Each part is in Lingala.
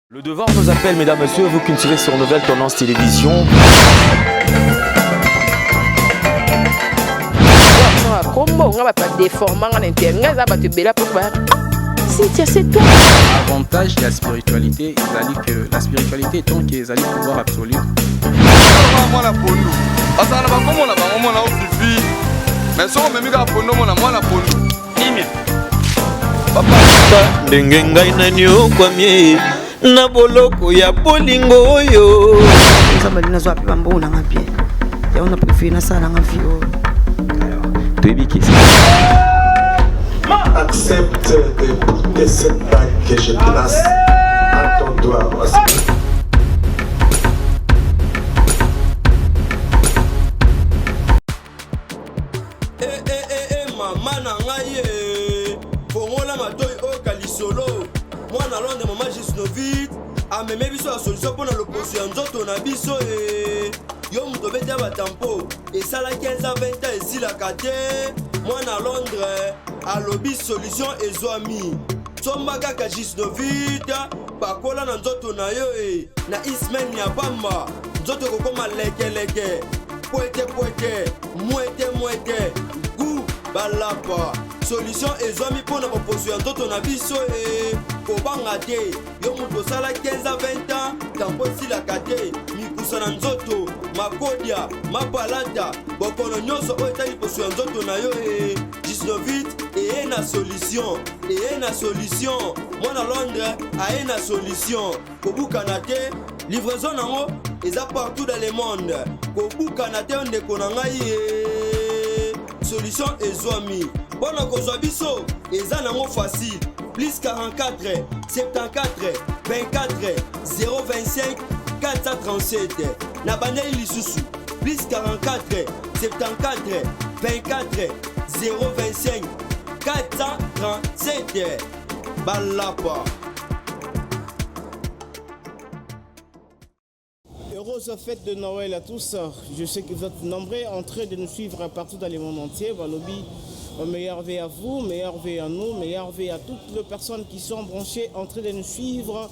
Le devoir nous appelle, mesdames, messieurs, vous qui nous suivez sur Nouvelle Tendance Télévision. Kombo nga bato badeforma nga na inter nga eza bato ebele apo ba Cynthia, c'est toi. Avantage ya spiritualité ezali que la spiritualité étant que ezali pouvoir absolu. Mwana pondu azala na bakombo na bango mwana ofifi mais soki omemi kaka pondu omona mwana pondu kimia. Ndenge ngai naniokwami na boloko ya bolingo oyo. Nzambe alingi nazwa mpe bambongo nanga bien, yango na préféré nasala nanga vie oyo. Toyebi ke Accepte de porter cette bague que je place à ton doigt. Eh, eh, eh, eh, mama na ngai ye fongola matoi oyoka lisolo. Mwana Londres, mama Gisnovit ameme biso ya solution mpo na loposo ya nzoto na biso. E yo moto obeti ya batampo esala 15 ans, 20 ans, esilaka te. Mwana Londres alobi solution ezwami, somba kaka Gisnovit, pakola na nzoto na yo. E na ismaine ya pamba, nzoto ekokoma lekeleke, pwete pwete, mwete mwete, gu balapa. Solution ezwami mpo na boposo ya nzoto na biso. E kobanga te, yo moto osala 15 a 20 ans tampo esilaka te, mikusa na nzoto, makodia, mapalata, bokono nyonso oyo etali poso ya nzoto na yo, e Gisnovit eye na solution, eye na solution. Mwana Londres aye na solution. Kobukana te, livraison nango eza partout dans le monde. Kobukana te, ndeko na ngai ye, solution ezwami. Mpo na kozwa biso eza nango facile: plus 44 74 24 025 437. Na bandeli lisusu: plus 44 74 24 025 437. Balapa. Heureuse fête de Noël à tous. Je sais que vous êtes nombreux en train de nous suivre partout dans le monde entier. Balobi, meilleur vœu à vous, meilleur vœu à nous, meilleur vœu à toutes les personnes qui sont branchées en train de nous suivre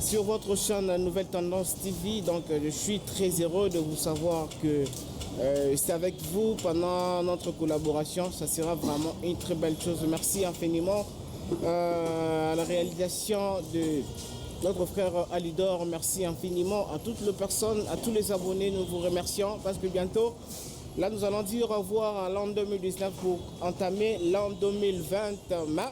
sur votre chaîne Nouvelle Tendance TV. Donc je suis très heureux de vous savoir que c'est avec vous pendant notre collaboration. Ça sera vraiment une très belle chose. Merci infiniment à la réalisation de notre frère Alidor. Merci infiniment à toutes les personnes, à tous les abonnés. Nous vous remercions parce que bientôt, là, nous allons dire au revoir à l'an 2019 pour entamer l'an 2020. Mais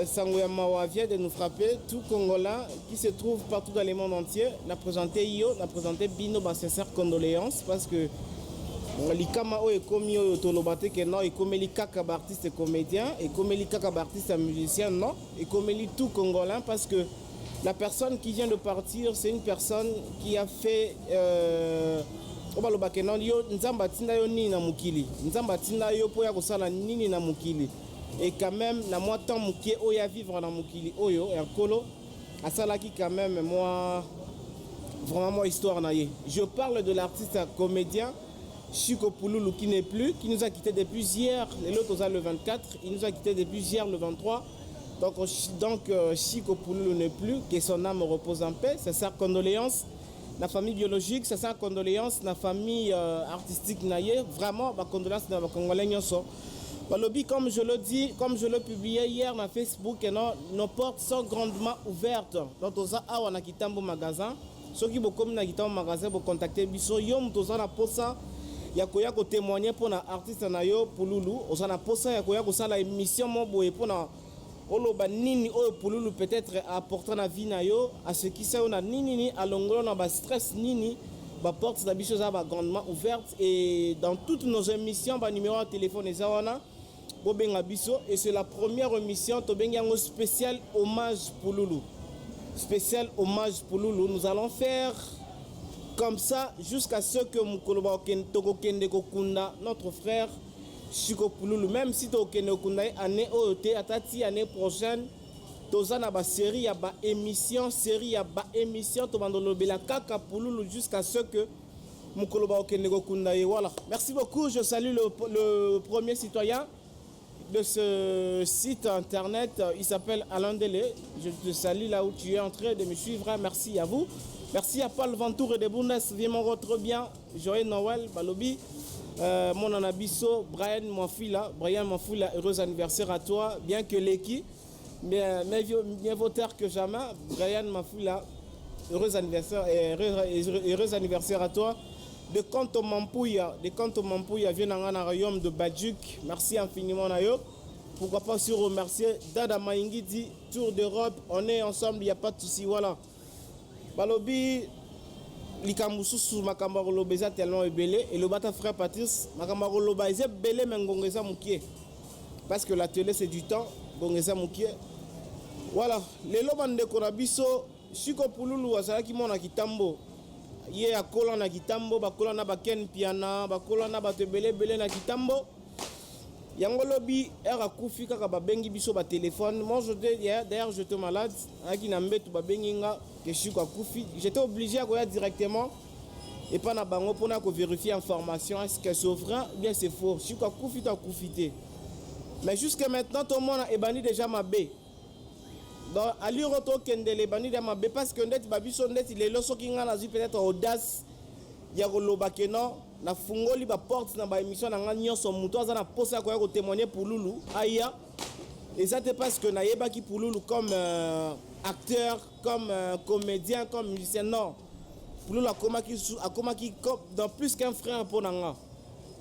sango ya mawa vient de nous frapper. Tout Congolais qui se trouve partout dans le monde entier n'a présenté yo, n'a présenté bino ba sincères condoléances parce que likama oyo ekomi oyo, toloba te ke non, ekomeli kaka baartiste comédien, ekomeli kaka baartiste musicien. Non, ekomeli tout Congolais parce que la personne qui vient de partir, c'est une personne qui a fait oyo balobaka non, yo Nzambe atinda yo nini na mokili, Nzambe atinda yo mpo ya kosala nini na mokili. Et quand même, na mwa temps moke oyo avivre na mokili oyo ya Nkolo, asalaki quand même moi vraiment moi histoire na ye. Je parle de l'artiste comédien Chico Pouloulou qui n'est plus, qui nous a quitté depuis hier. Lelo toza le 24, il nous a quitté depuis hier le 23. Donc Chico Pouloulou n'est plus, que son âme repose en paix. C'est ça, condoléances. La famille biologique, c'est ça, condoléances. La famille artistique na ye, vraiment, ba condoléances na ba Congolais nyonso. Balobi, comme je le dis, comme je le publiais hier na Facebook, et non, nos portes sont grandement ouvertes. Donc, toza awa na Kitambo magasin. Soki bokomi na Kitambo magasin, bocontacte biso. Yo moto oza na posa ya koya kotémoigne mpona artiste na yo Pululu, oza na posa ya koya kosala émission mo boye mpona oloba nini oyo Pululu peut-être apporta na vie na yo, asekisa yo na nini nini, alongolo na bastress nini, baporte na biso eza bagrandement ouverte. Et dans toutes nos émissions, banuméro ya téléphone eza wana, bobenga biso. Et c'est la première émission, tobengi yango spécial hommage Pululu, spécial hommage Pululu. Nous allons faire comme ça jusqu'à ce que mokolo tokokende kokunda notre frère Chico Pululu. Même si tokokende kokunda ye année oyo te, ata ti année prochaine, toza na basérie ya baémission, série ya baémission, tobanda olobela kaka Pululu jusqu'à ce que Mokolo bakokende kokunda ye. Voilà, merci beaucoup. Je salue le premier citoyen de ce site internet. Il s'appelle Alain Dele. Je te salue là où tu es en train de me suivre. Merci à vous. Merci à Paul Ventour et de Bundes. Viens mon trop bien. Joyeux Noël, Balobi. Mon anabiso, Brian Mwafila. Brian Mwafila, heureux anniversaire à toi. Bien que l'équipe, mais mieux vaut tard que jamais. Brian Mwafila, heureux anniversaire et heureux anniversaire à toi. De Kanto Mampouya, de Kanto Mampouya vient dans un royaume de Badjuk. Merci infiniment Nayo. Pourquoi pas aussi remercier Dada Maingidi, Tour d'Europe. On est ensemble, il n'y a pas de souci. Voilà. Balobi, likambo mosusu makambo ya koloba eza tellement ebele. Elobata frère Patrice, makambo ya koloba eza ebele, mais ngonga eza mokie. Parce que la télé, c'est du temps, ngonga eza mokie. Voilà, lelo bandeko na biso, Chiko Pululu azalaki mwana Kitambo. Ye akola na Kitambo, bakola na baken Piana, bakola na bato ebele ebele na Kitambo. Yango lobi ere akufi kaka, babengi biso batelefone. Moi, je d'ailleurs, j'étais malade, ayaki na mbetu, babengi nga ke Chiko akufi. J'étais obligé ya koya directement epa na bango mpona kovérifier information, est ce que c'est vrai ou bien c'est faux, Chiko akufi to akufi te. Mais jusque maintenant tomona ebandi déjà mabe. Donc aliro tokendele, ebandi déjà mabe, parce que ndeti babiso, ndeti lelo soki nga nazwi peut-être audace ya koloba ke non, nafungoli baporte na baémission na nga nyonso, moto aza na posa ya koya kotémoigner Pululu aya, eza te parce que nayebaki Pululu comme acteur, comme comédien, comme musicien. Non, Pululu akomaki dans plus qu'un frère mpo na nga.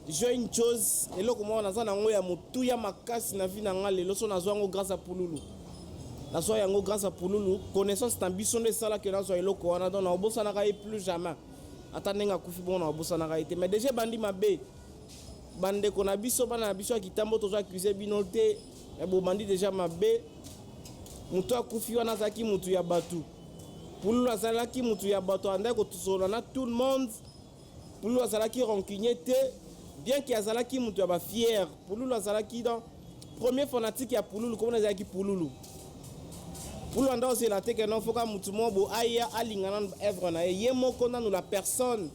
J'ai une chose, eloko moko naza nango ya motuya makasi na vie na nga lelo, so nazwa yango grâce à Pululu. Nazwa yango grâce à Pululu. Connaissance na biso nde esalaki nazwa eloko wana. Donc naobosanaka ye plus jamais, ata ndenge akufi bongo, naobosanaka ye te. Mais déjà ebandi mabe. Bandeko na biso, bana na biso ya Kitambo, tozo accuser bino te, mais bobandi déjà mabe. Moto akufi wana azalaki motu ya bato. Pululu azalaki motu ya bato, andaki kosolola na tout le monde. Pululu azalaki rancunier te, bien ke azalaki moto ya bafier. Pululu azalaki donc premier fanatique ya Pululu. Komona ezalaki Pululu. Pululu anda ozela te ke non, foka motu moko bo aya alinga nanu baœuvre na ye. Ye moko nanu la personne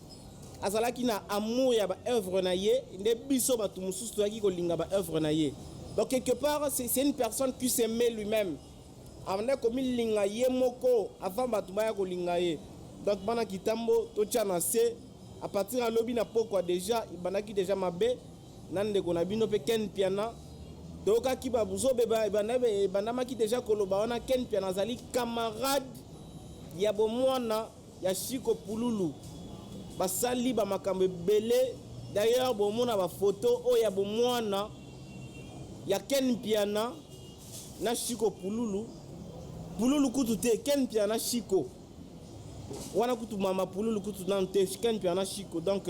azalaki na amour ya baœuvre na ye, nde biso bato mosusu toyaki kolinga baœuvre na ye. Donc quelque part, c'est une personne qui s'aimait lui-même, abandaki komilinga ye moko avant bato baya kolinga ye. Donc bana Kitambo, totya na se. À partir ya lobi na pokwa déjà ebandaki déjà mabe na ndeko na bino mpe Ken Piana. Toyokaki babuzobe ebandamaki déjà koloba wana. Ken Piana azali camarade ya bomwana ya Chiko Pululu, basali bamakambo ebele. D'ailleurs bomona bafoto oyo ya bomwana ya Ken Piana na Chiko Pululu. Pululu kutu te, Ken Piana, Chiko wana kutu mama Pululu kutu nanu te, Ken Piana, Chiko. Donc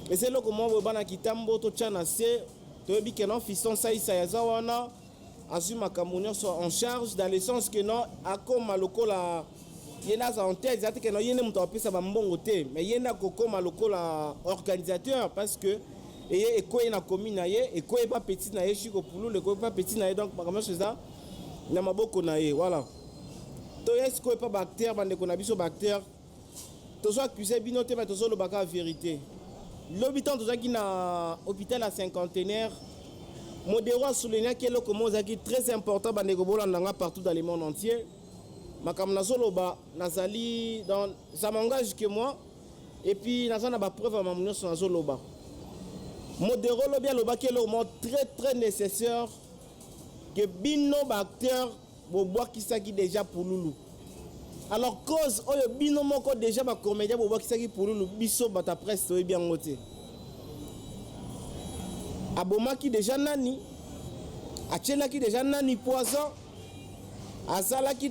eza eloko moko boye. Bana Kitambo, totya na se. Toyebi ke non, Fiston Saisai aza wana, azwi makambo nyonso en charge, dans le sens que non, akóma lokola ye nde aza en tête. Eza te ke non, ye nde moto apesa bambongo te, mais ye nde akokóma lokola organisateur, parce que eye ekoyi na commune na ye, ekoyi pa petit na ye Chiko Pululu, ekoyi pa petit na ye. Donc makambo nyonso eza na maboko na ye. Voilà, toya sikoyo epa baacteur. Bandeko na biso baacteur, tozo accuser bino te, mais tozolobaka vérité. Lobi ntango tozalaki na hôpital ya Cinquantenaire, Modero asoulignaki eloko moko ezalaki très important. Bandeko, bolanda nga partout dans le monde entier. Makambo nazoloba, nazali dans ça m'engage que moi, et puis naza na bapreuve ya makambo nyonso nazoloba. Modero lobi alobaki eloko moko très très nécessaire, ke bino baacteur bobwakisaki déjà Pululu. Alors cause oyo bino moko déjà bacomédien bobwakisaki Pululu, biso bato ya presse toyebi yango te. Abomaki déjà nani? Atielaki déjà nani poison? Azalaki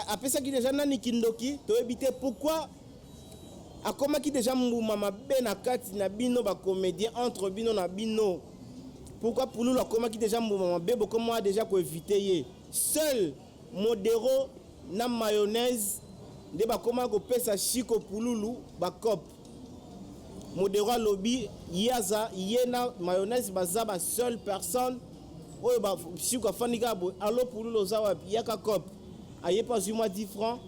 apesaki déjà nani kindoki? Toyebi te pourquoi akomaki déjà mbuma mabe na kati na bino bacomédien, entre bino na bino. Pourquoi Pululu akomaki déjà mbuma mabe, bokoma déjà koéviter ye? Seul Modero na Mayonnaise nde bakoma kopesa Chiko Pululu bacope. Modero alobi ye aza, ye na Mayonnaise baza baseule personne oyo Chiko afandi kaka boye: "Alo Pululu, oza wapi? Yaka cope." Aye mpe azwi mwa 10 francs.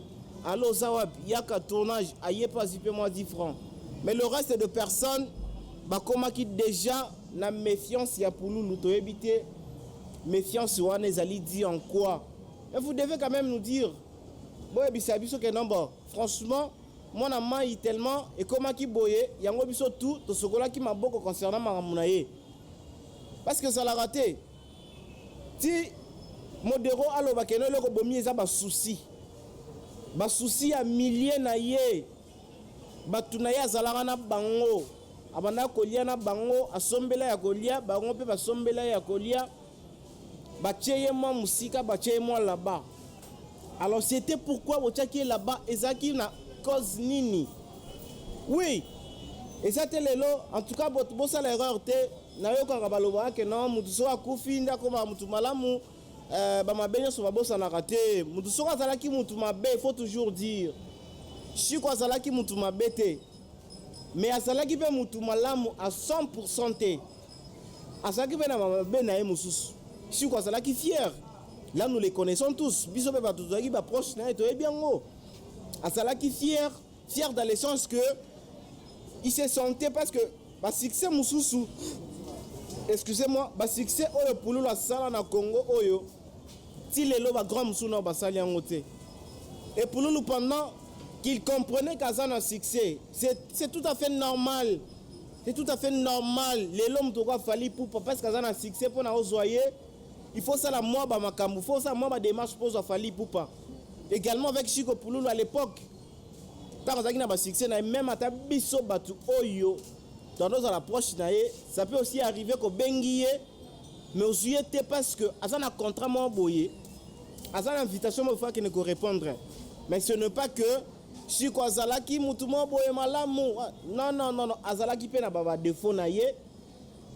"Alo, oza wapi? Yaka tournage." Aye mpe azwi mpe mwa 10 francs. Mais le reste de personnes bakomaki déjà na méfiance ya Pululu. Toyebi te méfiance wana ezali dit en quoi. Mais vous devez quand même nous dire, boyebisa biso ke non, bon, franchement, mwana mai tellement ekomaki boye, yango biso tout tosokolaki maboko concernant makambo na ye, parce que ezalaka te ti Modero alobaka eno eloko bomi eza basusi, basusi ya milie na ye, bato na ye azalaka na bango, abandaka kolia na bango, asombela ya kolia bango mpe basombela ye ya kolia, batie ye mwa mosika, batie ye mwa là-bas. Alors c'était pourquoi botiaki ye là-bas? Ezalaki na cause nini? Oui, eza te lelo. En tout cas, bosala erreur te. Nayokaka balobaka ke non, mutu soki akufi nde akomaka mutu malamu, bamabe nyonso babosanaka te. Mutu soki azalaki mutu mabe, il faut toujours dire, Chiko azalaki mutu mabe te, mais azalaki mpe mutu malamu à 100 te. Azalaki mpe na mabe na ye mosusu. Chiko azalaki fier, là nous les connaissons tous, biso mpe bato tozalaki baproche na ye, toyebi yango. Azalaki fier, fier dans le sens que il se sentait, parce que basuccès mosusu, excusez-moi, basuccès oyo Pululu asala na Congo oyo, ti lelo bagrand mosusu nao basali yango te. Et Pululu, pendant qu'il comprenait qu'aza na succès, c'est tout à fait normal, c'est tout à fait normal. Lelo moto oko a Fally Ipupa, parce que aza na succès, mpo na ozwa ye il faut sala mwa bamakambo, faut osala mwa badémarche mpo ozwa Fally Ipupa. Également avec Chiko Pululu à l'époque, ntango azalaki na basuccès na ye, même ata biso bato oyo tozala proche na ye, ça peut aussi arriver kobengi ye mais ozwi ye te, parce que aza na contrat moko boye, aza na invitation moko, faut akende korépondre. Mais ce n'est pas que Chiko azalaki mutu moko boye malamu. Non, non, non, non, azalaki mpe na badéfaut na ye.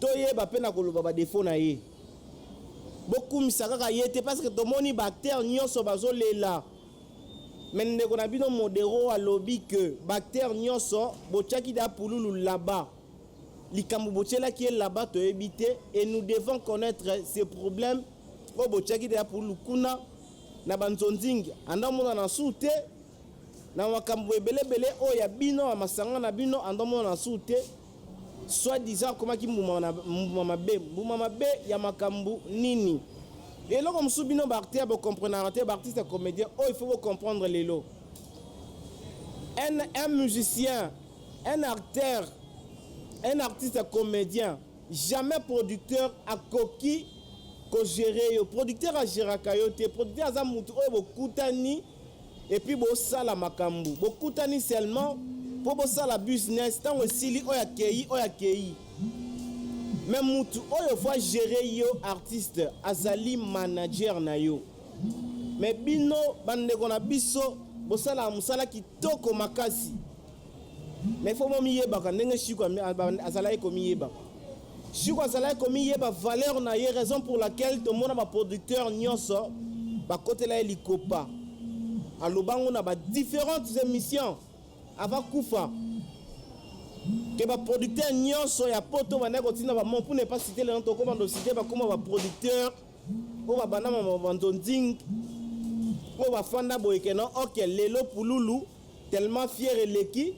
Toyeba mpe na koloba badéfaut na ye, bokumisa kaka ye te, parce que tomoni baacteur nyonso bazolela. Me ndeko na bino Modero alobi ke baacteur nyonso botiaki da Pululu là-bas. Likambo botielaki ye là-bas, toyebi te, et nous devons connaître ces problèmes oyo botiaki deya Pululu kuna na banzonzingi. Anda omona na su te na makambo ebelebele oyo ya bino ya masanga na bino, anda omona na su te. Soit disant akomaki mbuma mabe. Mbuma mabe ya makambo nini? Eloko mosusu bino baartiste bocomprenaka te, baartiste comédien oyo, il faut bocomprendre lelo, un musicien, un acteur, un artiste comédien, jamais producteur akoki kogérer yo. Producteur agéraka yo te. Producteur aza mutu oyo bokutani et puis bosala makambo, bokutani seulement mpo bosala business. Ntango esili, oyo akei, oyo akei. Me mutu oyo faut agérer yo artiste azali manager na yo. Me bino bandeko na biso bosalaka mosala kitoko makasi, mais faut momiyebaka ndenge Chiko azalaki komiyeba. Chiko azalaki komiyeba valeur na ye, raison pour laquelle tomona baproducteur nyonso bakotela ye likopa. Alobango na badifférentes émissions avant kufa ke baproducteur nyonso ya poto bandaki kotinda bamon, pour ne pas citer le nom, tokobanda citer bakoma baproducteur oyo babanda banzonzing, oyo bafanda boye ke non, ok, lelo Pululu tellement fier eleki,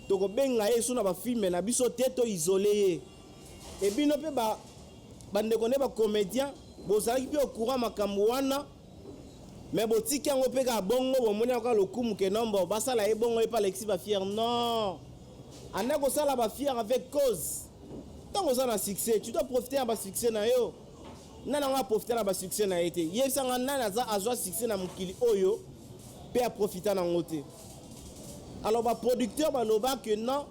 tokobenga ye so na bafilme na biso te, to isole ye. E bino mpe bandeko nde bacomédien bozalaki mpe au courant makambo wana, me botiki yango mpe kaka bongo. Bomoni yango kaka lokumu ke nombo basala ye bongo, ye mpe alekisi bafier. Non, anda kosala bafier avec cause. Ntango oza na succès, tu dois profiter ya basuccès na yo. Nani yango aprofita na basuccès na ye te? Yebisanga, nani aza azwa succès na mokili oyo mpe aprofita nango te? Alors baproducteur baloba ke non,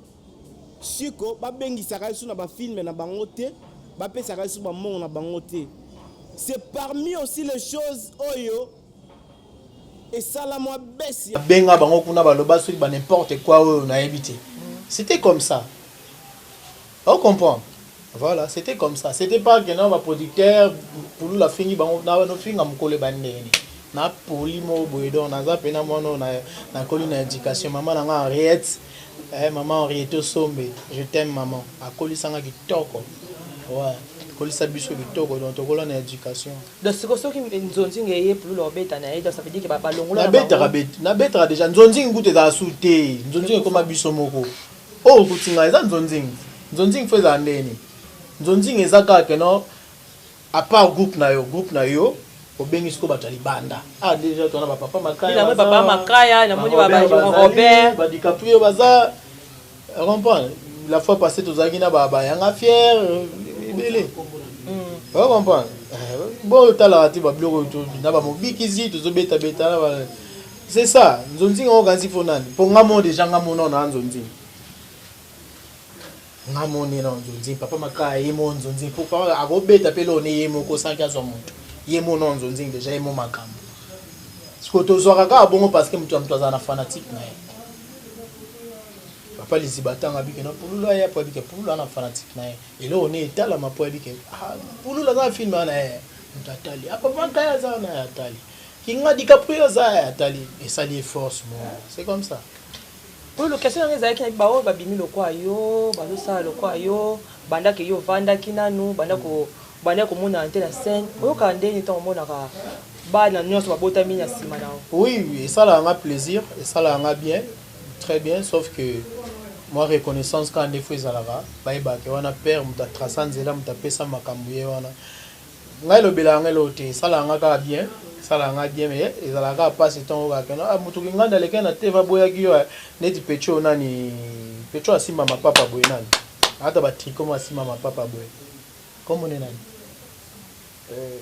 Chiko babengisaka ye so na bafilme na bango te, bapesaka ye so bambongo na bango te. C'est parmi aussi les choses oyo esala mwa besi. Benga bango kuna, baloba soki ba n'importe quoi oyo nayebi te. C'était comme ça, on comprend. Voilà, c'était comme ça. C'était pas que non, baproducteur, Pululu afingi bango. Na nofinga mokolo ebandi ndenge na poli moko boye. Donc naza mpena mwana oyo nakoli na éducation. Mama na nga Henriette, mama Henriette Osombe, je t'aime maman, akolisanga kitoko, ouais, akolisa biso kitoko. Donc tokola na éducation. Donc siko soki nzonzinga eye, Pululu obeta na ye, donc ça veut dire que balongola? Nabetaka, nabetaka déjà. Nzonzingi kutu ezala su te. Nzonzingi ekoma biso moko. Oyo okuti ngai eza nzonzing. Nzonzing faut ezala ndenge nini? Nzonzing eza kaka que non à part groupe na yo, groupe na yo obengi sikoyo bato ya libanda. Ah déjà toza na ba papa Makaya. Namoni papa Makaya, namoni ba ba Robert, ba DiCaprio baza comprendre. La fois passée tozalaki na ba ba Yanga Fier ebele. Ozo comprendre? Bon otalaka te ba biloko na ba mobikisi tozobeta beta na ba C'est ça, nzonzinga oyo kanisi fo nani? Po nga mo deja nga mo nao na nzonzinga. Nga mo ne na nzonzinga, papa makaya ye mo nzonzinga. Po papa akobeta pe lone ye moko sans ki azwa moto. Ye mo nao nzonzinga deja ye mo makambo. Siko tozwaka kaka bongo parce que moto ya moto azala na fanatique na ye. Papa liziba tanga bike na pululu aya po abike pululu ana fanatique na ye. Eloko ne etalama po abike ah pululu aza na film na ye. Moto atali. Ah papa makaya aza na ye atali. Kinga DiCaprio aza ya atali esali ye force moko c'est comme ça. Oyo question nanga ezalaki na baoyo babimi lokwa yo bazosala lokwa yo banda ke yo ovandaki nanu banda ko banda komonana te na scène oyokaka ndenge ntango omonaka bana nyonso babotami na nsima na yo. Oui, oui, esalaka nga plaisir, esalaka nga bien, très bien, sauf que moi reconnaissance kaka nde fo ezalaka, bayebaka ke wana père moto atraça nzela, moto apesa makambo ye wana. Ngai elobelaka ngai eloko te, esalaka ngai kaka bien, esalaka ngai bien mais ezalaka kaka pasi ntango kaka keno ah moto kinganda alekaki na TV aboyaki yo eh, neti pecho oyo nani pecho asimba mapapa boye nani ata ba tricot mo asimba mapapa boye kombo ne nani eh,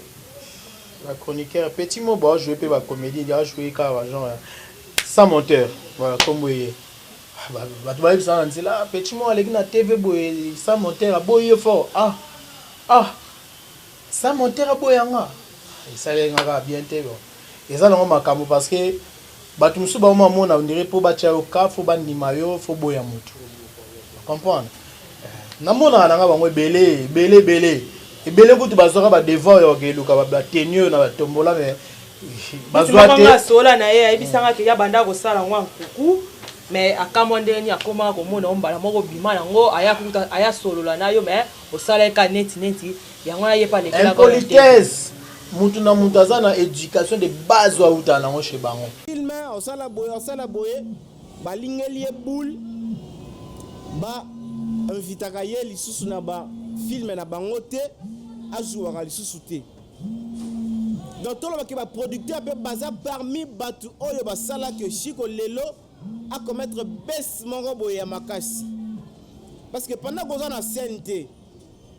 ba chroniqueur petit mo ba jouer pe ba comédie a jouer kaka ba genre sans monteur voilà kombo ye ah, bato bayebisaka na nzela ah, petit mo aleki na TV boye sans monteur aboyi ye fort ah Ah! Sans monteur aboya nga? Esaleli nga kaka bien te bon. Eza nango makambo parce que batu mosusu bakoma mona on dirait po batia yo cas faut bandima yo faut boya mutu. Comprendre? Namonaka na nga bango ebele ebele ebele ebele kutu bazwaka ba devoir ya kokeluka ba tenue oyo na ba tombola mais bazwa te. Asola na ye ayebisanga ke ya banda kosala ngo nkuku mais akamwa ndenge nini akomaka komona yo mbala moko obima nango aya kuta aya solola na yo mais Osalaki kaka neti neti yango wana ye pe alekelaka yo na TV. Impolitesse! Mutu na mutu aza na education de base oyo awutaka nango chez bango. Film osala boye osala boye balingeli ye boule ba invitaka ye lisusu na ba film na bango te ajouaka lisusu te donc toloba ke ba producteur pe baza parmi batu oyo basala ke Chico lelo a commettre baisse moko boye ya makasi parce que pendant koza na scène te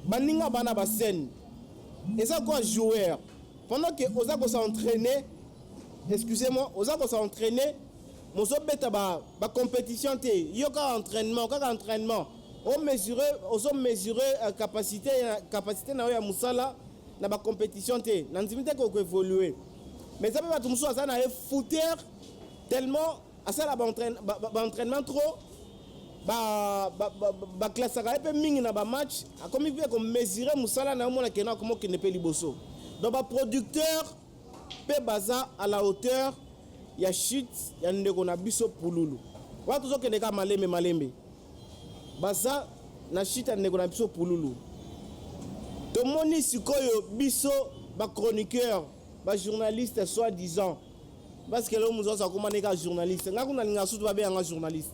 baninga bana ba scène eza quoi joueur pendant que oza ko s'entraîner excusez-moi oza ko s'entraîner mozo beta ba ba compétition te yo kaka entraînement kaka entraînement o mesurer ozo mesurer euh, capacité capacité na yo ya musala na ba compétition te na ndimi te ko évoluer mais eza pe bato mosusu aza na ye fouteur Tellement asala ba entrainement trop ba ba classaka ye pe mingi na ba match akomi pe ko mesurer musala na ye omona que non akomi okende pe liboso donc ba producteurs pe baza à la hauteur ya chute ya ndeko na biso Pululu wana tozo kende kaka malembe malembe baza na chute ya ndeko na biso Pululu tomoni sikoyo biso ba chroniqueurs ba journalistes soit disant Parce que lelo mutu akoma ne kaka journaliste. Nga kuna nalinga sutu babenga nga journaliste.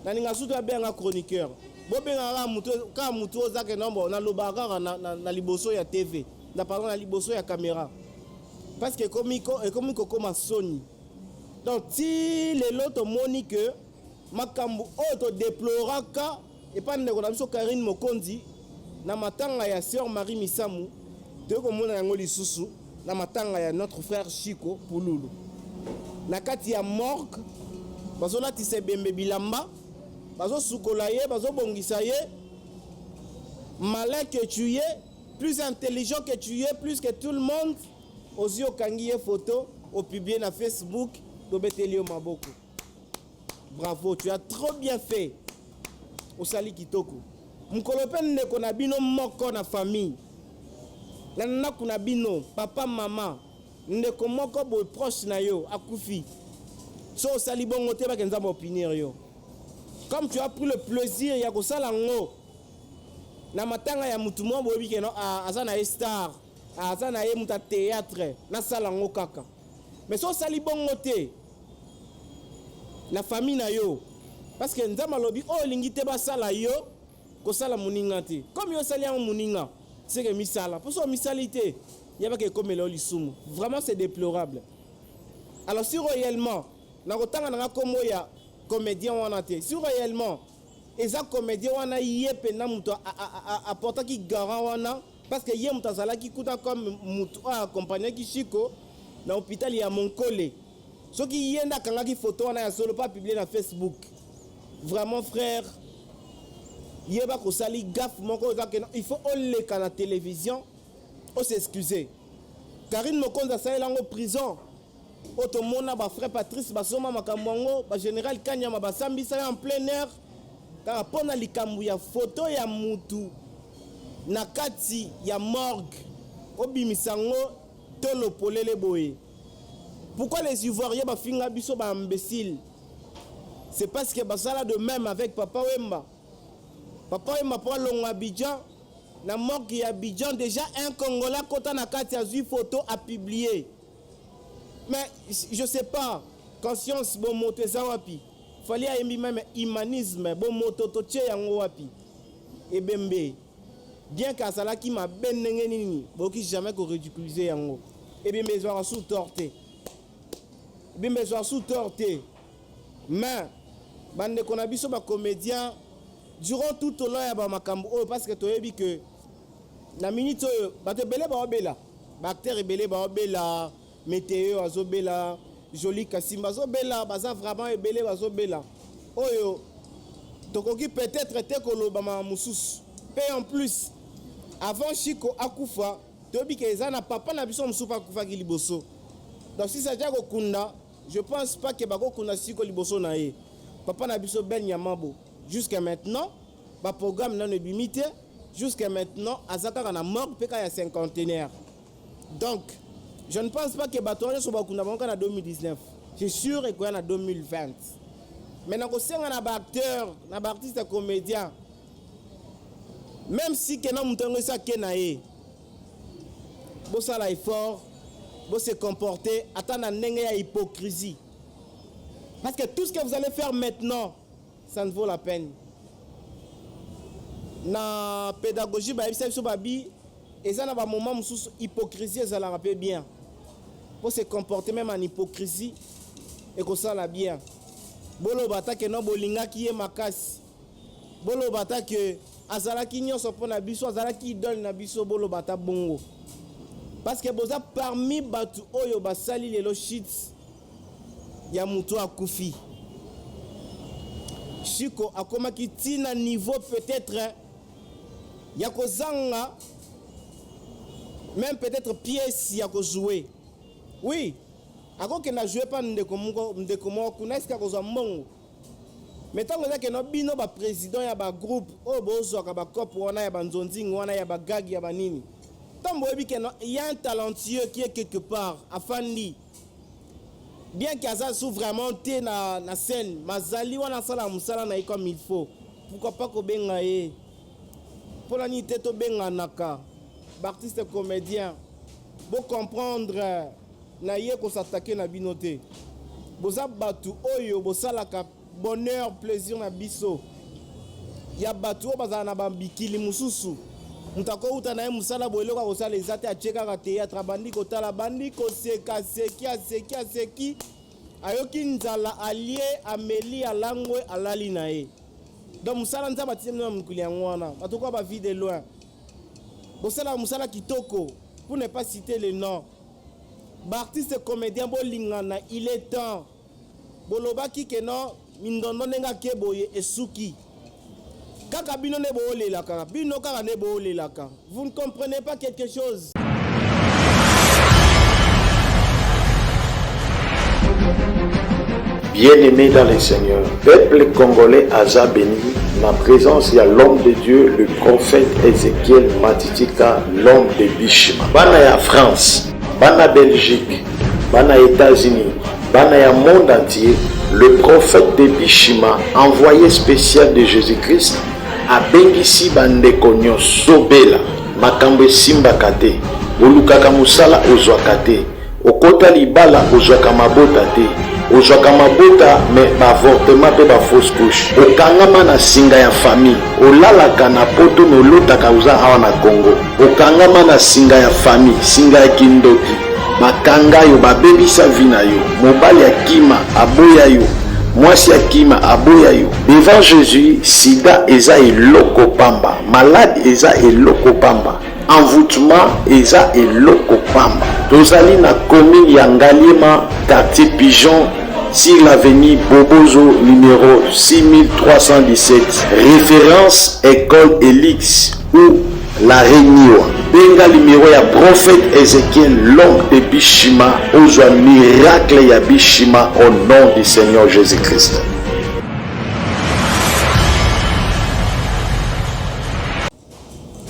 Nalinga sutu babenga nga chroniqueur. Bobenga kaka mutu kaka mutu oza ke non bon nalobaka kaka na, na, na liboso ya TV. Na pardon na liboso ya camera. Parce que ekomi ekomi kokoma soni. Donc ti lelo tomoni que makambo oyo to deploraka epa ndeko na biso Carine Mokonzi na matanga ya sœur Marie Misamu toyei komona yango lisusu na matanga ya notre frère Chico Pululu na kati ya morgue bazolatisa ebembe bilamba bazosukola ye bazobongisa ye malin que tu es plus intelligent que tu es plus que tout le monde ozwi okangi ye photo opublie na Facebook tobeteli yo maboko Bravo tu as trop bien fait osali kitoko mokolo pe ndeko na bino moko na famille na ndaku na bino papa mama ndeko moko boye proche na yo akufi so osali bongo te bake nzambe opinir yo comme tu as pris le plaisir ya kosala ngo na matanga ya mutu moko boyebi ke no aza na ye star aza na ye mutu ya theatre nasala ngo kaka mais so osali bongo te na famille na yo. Parce que Nzambe alobi oyo olingi te basala yo, kosala moninga te. Comme yo osali yango moninga, c'est que misala. Mpo soki omisali te, yebaka ekomela yo lisumu. Vraiment c'est deplorable. Alors si reellement, nakotanga na nga kombo ya comedien wana te, si reellement eza comedien wana ye pena mutu aportaki garant wana, parce que ye mutu azalaki kuna comme mutu oyo accompagnaki Chico na hopital ya Monkole, soki ye nde akangaki photo wana ya solo pa publier na Facebook, vraiment frère, yeba kosali gaffe moko eza que il faut oleka na television o s'excuser. Carine Mokonzi asalela yango prison, oyo tomona ba frère Patrice basoma makambo yango, ba general Kanyama basambisa ye en plein air kaka mpona likambo ya photo ya mutu na kati ya morgue, obimisa yango tolo polele boye. Pourquoi les Ivoiriens bafinga biso ba imbéciles? C'est parce que basala de même avec Papa Wemba. Papa Wemba po alongwa Abidjan, na morgue ya Abidjan déjà un Congolais akota na kati azui photo a publier. Mais je sais pas, conscience bomoto eza wapi? Fally ayembi meme humanisme, bomoto totie yango wapi? Ebembe bien que azalaki mabe ndenge nini, bokoki jamais ko ridiculiser yango. Ebembe ezwaka sous tort te. Ebembe ezwaka sous tort te. Mais bandeko na biso ba comediens durant tout au long ya ba makambo oyo, parce que toyebi que na minute oyo bato ebele baobela, ba acteurs ebele baobela, Meteo azobela, Jolie Kasimba azobela, baza vraiment ebele bazobela. Oyo tokoki peut-être te koloba makambo mosusu. Pe en plus, avant Chico akufa, toyebi ke eza na papa na biso mosusu akufaki liboso. Donc si ça kokunda, je pense pas que bakokunda Chico liboso na ye. Papa na biso Ben Nyamabo, jusqu'à maintenant, ba programme nano ebimi te, jusqu'à maintenant aza kaka na morgue pe kaka ya cinquantenaire. Donc, je ne pense pas que bato wana nyonso bakunda bango kaka na 2019. C'est sûr ekoya na 2020. Mais nakosenga na ba acteurs, na ba artistes comédiens, même si kena moto yango esi ake na ye, bosala effort, bo se comporter ata na ndenge ya hypocrisie. Parce que tout ce que vous allez faire maintenant, ça ne vaut la peine. Na pédagogie bayebisa biso babi eza na ba moment mosusu hypocrisie ezalaka pe bien. Pour se comporter même en hypocrisie ekosala bien. Boloba ata ke no bolingaki ye makasi. Boloba ata ke azalaki nyonso mpo na biso, azalaki idole na biso, boloba ata bongo. Parce que boza parmi bato oyo basali lelo shit ya mutu akufi. Chico akomaki ti na niveau peut-être ya kozanga même peut-être pièce ya ko jouer. Oui, akokenda jouer pa ndeko moko, ndeko moko kuna, est-ce que akozwa mbongo? Mais tango eza keno bino ba président ya ba groupe oyo bozwaka ba cope wana ya ba nzonzing wana ya ba gag ya ba nini, tango boyebi keno il y a un talentueux qui est quelque part afandi, bien que aza sous vraiment te na scène, mazali wana asala mosala na ye comme il faut, pourquoi pas kobenga ye? Mpona nini te tobenganaka ba artiste comédien? Bo comprendre na ye kosatake na bino te. Boza batu oyo bosalaka bonheur plaisir na biso ya batu oyo bazala na ba bikili mosusu. Moto akowuta na ye mosala boye, eloko akosala eza te, atie kaka théâtre, abandi kotala, abandi koseka, aseki, aseki, aseki, ayoki nzala, alie, ameli, alangwe, alali na ye. Donc mosala Nzambe atie bino na mokili yango wana, bato kwa ba vie de loin bosalaka mosala kitoko, pour ne pas citer le nom. Ba artistes comédiens bolingana, il est temps. Bolobaki ke non, mindondo ndenge ake boye esuki. Kaka bino nde boolelaka, bino kaka nde boolelaka. Vous ne comprenez pas quelque chose. Bien-aimé dans le Seigneur, peuple congolais aza béni, na présence ya l'homme de Dieu, le prophète Ezekiel Matitika, l'homme de Bishima. Bana ya France, bana Belgique, bana États-Unis, bana ya monde entier, le prophète de Bishima, envoyé spécial de Jésus-Christ, abengisi bandeko nyonso tobela makambo esimbaka te, bolukaka mosala ozwaka te, okota libala ozwaka mabota te. Ozwaka mabota mais ba avortement pe ba fausse couche. Okangama na singa ya famille. Olalaka na poto mais olotaka oza awa na Congo. Okangama na singa ya famille, singa ya kindoki. Bakanga yo, babebisa vie na yo. Mobali akima, aboya yo. Mwasi akima, aboya yo. Devant Jesus, sida eza eloko pamba. Malade eza eloko pamba. Envoutement eza eloko pamba. Tozali na commune ya Ngaliema, quartier Pigeon, sur l'avenue Bobozo numero 6317. Reference Ecole Elix ou la Reniwa. Benga numero ya prophète Ezekiel l'homme de Bishima ozwa miracle ya Bishima au nom du Seigneur Jésus-Christ.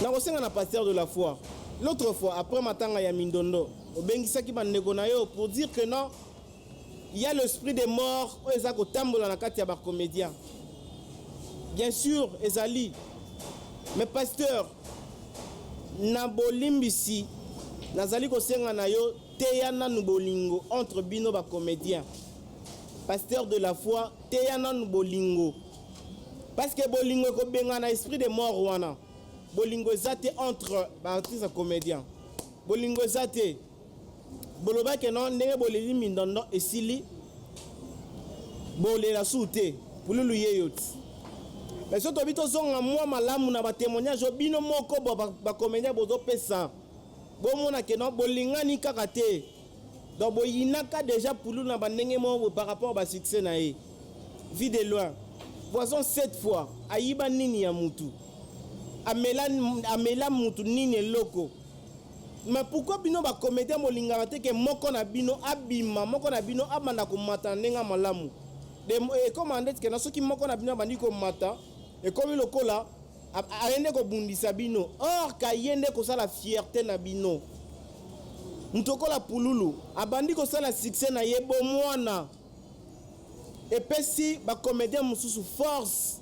Nakosenga na pasteur de la foi, l'autre fois après matanga ya Mindondo, obengisaki ba ndeko na yo pour dire que non, il y a l'esprit de mort oyo eza kotambola na kati ya ba comediens. Bien sûr ezali, mais pasteur, na bolimbisi nazali kosenga na yo teya nanu bolingo entre bino ba comediens. Pasteur de la foi, teya nanu bolingo. Parce que bolingo ekobengana esprit de mort wana. Bolingo eza te entre ba artistes ya comediens. Bolingo eza te. Boloba que non ndenge boleli mindondo esili bolela suu te. Pululu yeyo ti. Mais soki tobi tozonga mwa malamu na ba témoignages oyo bino moko ba, ba comediens bozopesa. Bomona que non bolingani kaka te. Donc boyinaka dejà Pululu na ba ndenge moko par rapport ba succès na ye. Vue de loin poison 7 fois ayiba nini ya mutu amela amela mutu nini eloko mais pourquoi bino ba comedien bolingaka te ke moko na bino abima moko na bino abanda komata na ndenge ya malamu de ekoma ndeti ke na soki moko na bino abandi komata ekomi lokola aye nde kobundisa bino or kaye nde kosala fierte na bino mutu okola pululu abandi kosala succès na ye bomwana Epesi ba comediens mosusu force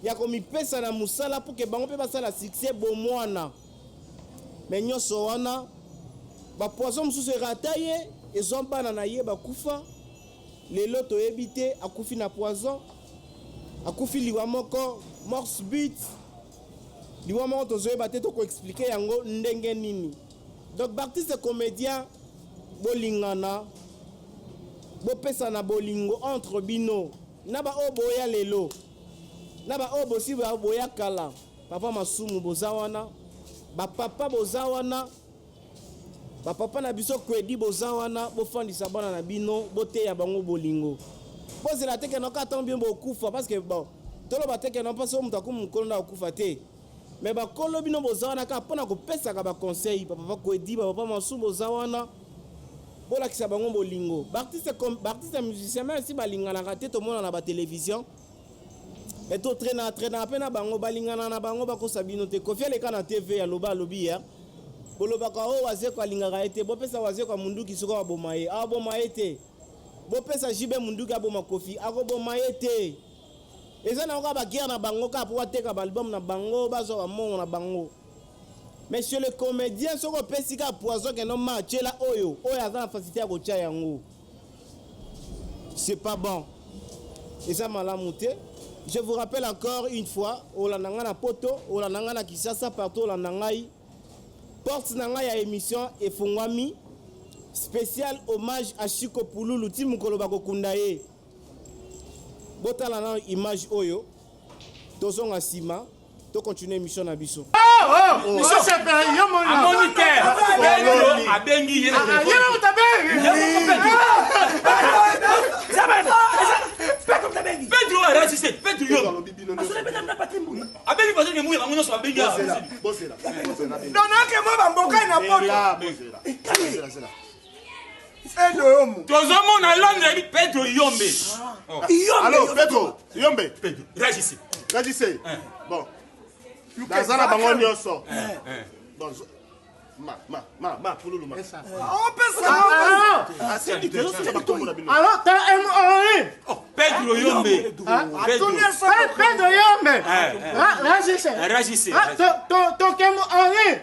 ya komipesa na musala pour que bango pe basala succès bomwana. Mais nionso wana ba poison mosusu e rata ye, ezua bana na ye bakufa, lelo toyebi te akufi na poison, akufi liwa moko mort subite, liwa moko tozoyeba te toko expliquer yango ndenge nini. Donc b'artistes comediens bolingana. Bopesana bolingo entre bino na ba oyo boya lelo na ba oyo bosi boya kala papa masumu boza wana ba papa boza wana ba papa na biso kwedi boza wana bofandisa bana na bino boteya bango bolingo bozela te keno kaka ntango bino bokufa parce que bon toloba te keno mpasi oyo moto akomi mokolo nde akokufa te mais bakolo bino boza wana kaka mpona kopesaka ba conseil ba papa kwedi ba papa masumu boza wana Bolakisa bango bolingo. Ba artistes com ba artistes musiciens meme si balinganaka te tomona na ba television et to trainaka trainaka pe na bango balingana na bango bakosa bino te. Koffi aleka na TV aloba alobi hier bolobaka oh Wazekwa alingaka ye te bopesa Wazekwa munduki sikoyo aboma ye aboma ye te. Bopesa JB munduki aboma Koffi akoboma ye te. Eza nango kaka ba guerre na bango kaka po bateka ba album na bango bazwa ba mbongo na bango. Monsieur le comedien soki opesi kaka poison que non ma tiela oyo oyo aza na facilité ya kotia yango c'est pas bon eza malamu te. Je vous rappelle encore une fois olanda ngai na poto olanda ngai na Kinshasa partout olanda ngai porte na ngai ya émission efungwami spécial hommage à Chico Pululu ti mokolo bakokunda ye botala nano image oyo tozonga nsima To continuer emission na biso. Amoni te Pedro abengi ye na telefone. Pedro arasiste Pedro yo abengi Patrick Mbuya bango nyonso babengi donake mwa bamboka na poto tozomona Londres yebi Pedro Yombe. Allo Pedro Yombe. Pedro Régis. Régis. Bon. Naza na bango nyonso. Bon. Ma ma ma ma pululu ma. Opesa. Asendi te tozosala bakombo na bino. Alors ta M O E. Pedro Yombe. Pedro Pedro Yombe. Régis. Régis. To to to M O E.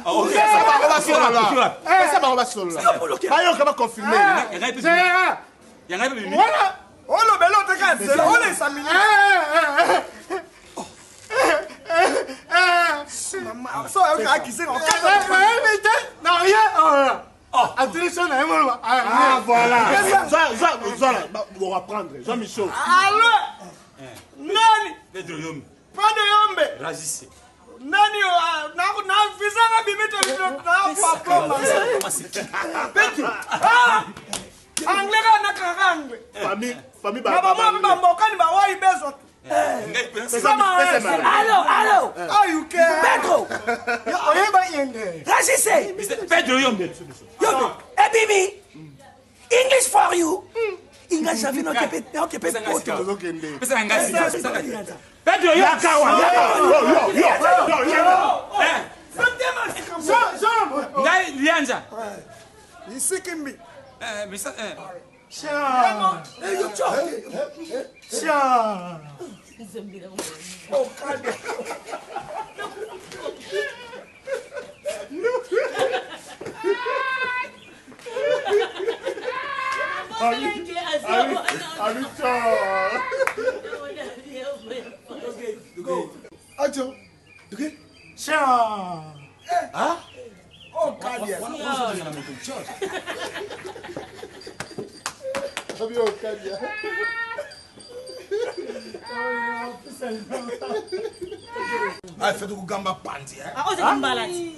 Pesa bango basolola. Pesa bango basolola. Bayoka ba confirmer. Voilà. Olobela oteka nzela olesa minute. So oyoka akisenga okata. Na rien. Atuli so na ye moloba. Ah voilà. Zwa zwa zwa on va prendre. Zwa Micho. Allo. Nani? Pedro Yombe. Pedro Yombe. Razise. Nani na na visa na bimito na papa. Pedro. Ah! Anglais ka na kaka anglais. Famille famille ba. Ba ba ba mbokani ba wai bezo. Allo, allo. Ah, you can. Pedro. Oyeba yende. Ragissez. Pedro Yombe. Yombe. Ebimi. English for you. English avi no kepe no kepe poto. Pesa ngasi. Pedro Yombe. Yakawa. Yo yo yo yo. Ngai lianza. Isikimbi. Eh, misa eh. Sia. Sia. Ajo. Sia. Ah? Oh, Kadia. Ah, fais kugamba panzi. Ah, oza kimbala ti.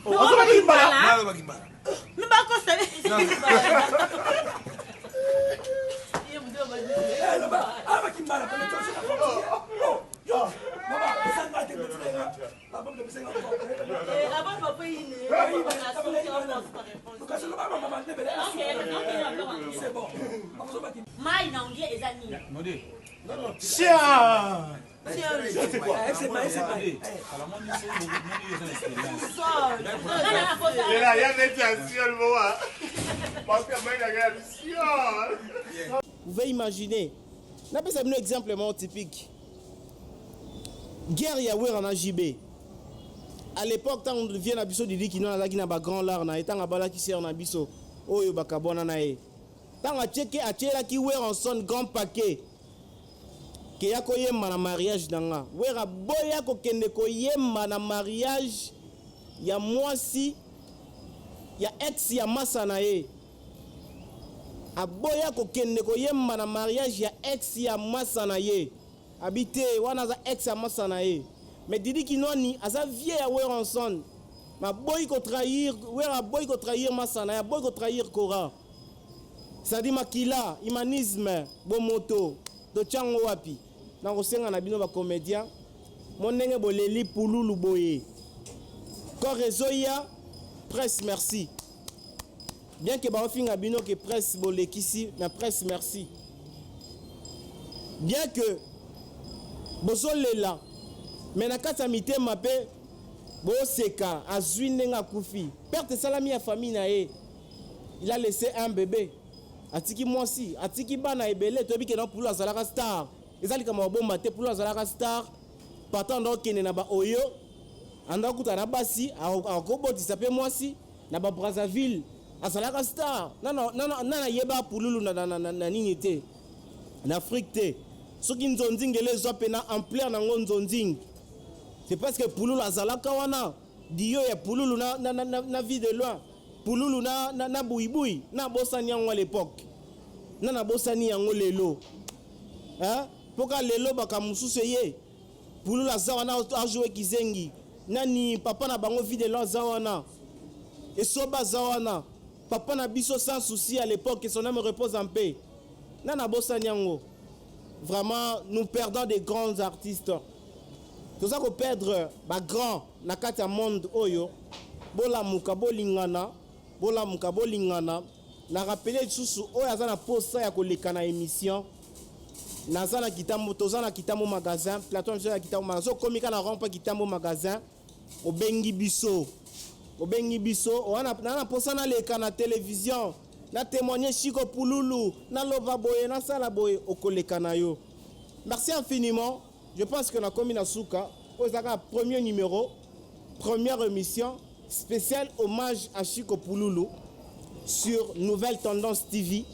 Oza kimbala. Naloba kimbala. Mibakosa. Aba kimbala pele tosi na yo. Yo. Mama, sanga te betinga. Baba mbe senga ko. Avant papa il C'est bon. Mai na anglais eza nini? Sia. C'est quoi? C'est pas, c'est pas. Ela ya neti ya ciel moa. Parce que mai na ya ciel. Vous pouvez imaginer. Napesa bino exemple moko typique. Guerre ya Wera na JB. À l'époque ntango vie na biso Didi Kino azalaki na ba grand lard na ye ntango abalaki sœur na biso oyo bakabwana na ye. Ntango atieke atielaki Werrason grand paquet ke ya koyemba na mariage na nga. Wera boya kokende koyemba na mariage ya mwasi ya ex ya masa na ye. Aboya kokende koyemba na mariage ya ex ya masa na ye. Abi te wana aza ex ya masa na ye. Mais Didi Kinwani aza vieux ya Werrason. Mais aboyi ko trahir Werra aboyi ko trahir masa na ye, aboyi ko trahir Cora. C'est-à-dire makila, humanisme, bomoto, totia yango wapi? Nakosenga na bino ba comediens, mo ndenge boleli pululu boye. Corps ezoya, presse merci. Bien que baofinga bino que presse bolekisi, mais presse merci. Bien que bozolela, mais na kati ya mitema pe boseka azui ndenge akufi. Perte esalami ya famille na ye. Il a laissé un bébé. Atiki mwasi, atiki bana ebele, toyebi ke na Pululu azalaka star. Eza likambo ya kobomba te, Pululu azalaka star. Partant anda okende na ba Oyo, anda okuta na basi, akobotisa pe mwasi na ba Brazzaville. Azalaka star. Nana nana nana yeba Pululu na na na, na nini te. Na Afrique te. Soki nzonzing ele ezwa pena ampleur nango nzonzing. C'est parce que Pululu azalaka wana. Duo ya Pululu na na na, na vie de loin. Pululu na na, na buibui na bosani yango à l'époque. Na na bosani yango lelo. Hein? Poka lelo baka mususu eye. Pululu aza wana a jouer kizengi. Nani papa na bango vie de loin aza wana. Esoba aza wana. Papa na biso sans souci à l'époque que son âme repose en paix. Na na bosani yango. Vraiment nous perdons des grands artistes. Toza ko perdre ba grands na kati ya monde oyo. Bolamuka bolingana, bolamuka bolingana. Na rappeler lisusu oyo aza na posa ya koleka na emission. Naza na Kitambo, toza na Kitambo magasin, plateau na biso ya Kitambo magasin. Okomi ka na rond point Kitambo magasin, obengi biso. Obengi biso, wana na na posa naleka na television, na témoigner Chico Pululu, na loba boye, na sala boye, okoleka na yo. Merci infiniment. Je pense que nakomi na suka. Oyo ezalaka premier numéro, première émission. Spécial hommage à Chico Pululu sur Nouvelle Tendance TV.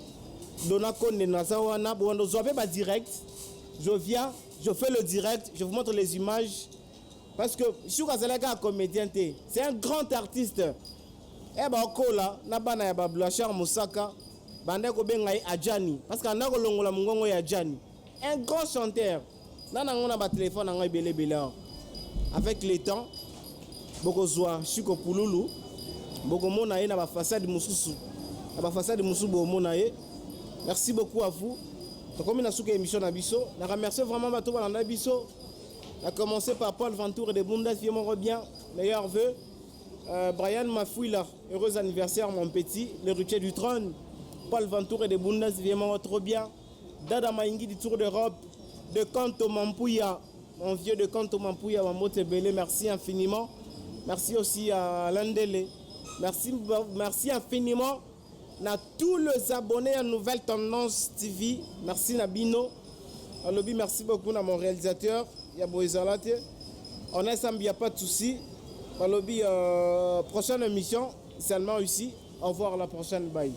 Dona Konde naza wana bowando zwa pe ba direct. Je viens, je fais le direct, je vous montre les images parce que Chico azalaka kaka comédien te. C'est un grand artiste. Eh ba okola na bana ya ba Blanchard Mosaka banda kobenga ye Adjani parce que anda kolongola mongongo ya Adjani. Un grand chanteur. Na nango na ba téléphone nango ebele ebele awa. Avec le temps bokozwa Chico Pululu bokomona ye na ba façade mosusu. Na ba façade mosusu bokomona ye. Merci beaucoup à vous. Tokomi na suka émission na biso. Na remercier vraiment bato balanda biso. Na commencer par Paul Ventour de Bundes, vieux moko bien, meilleur vœu. Brian Mafuila, heureux anniversaire mon petit, l'héritier du trône. Paul Ventour de Bundes, vieux moko trop bien. Dada Maingi du Tour d'Europe, de Kanto Mampuya, mon vieux de Kanto Mampuya, Mambote Belé, merci infiniment. Merci aussi à Landele. Merci, merci infiniment à tous les abonnés à Nouvelle Tendance TV. Merci Nabino. Alobi, merci beaucoup à mon réalisateur, Yabo Ezalate. On est ensemble, il n'y a pas de souci. Alobi, prochaine émission, seulement ici. Au revoir, à la prochaine. Bye.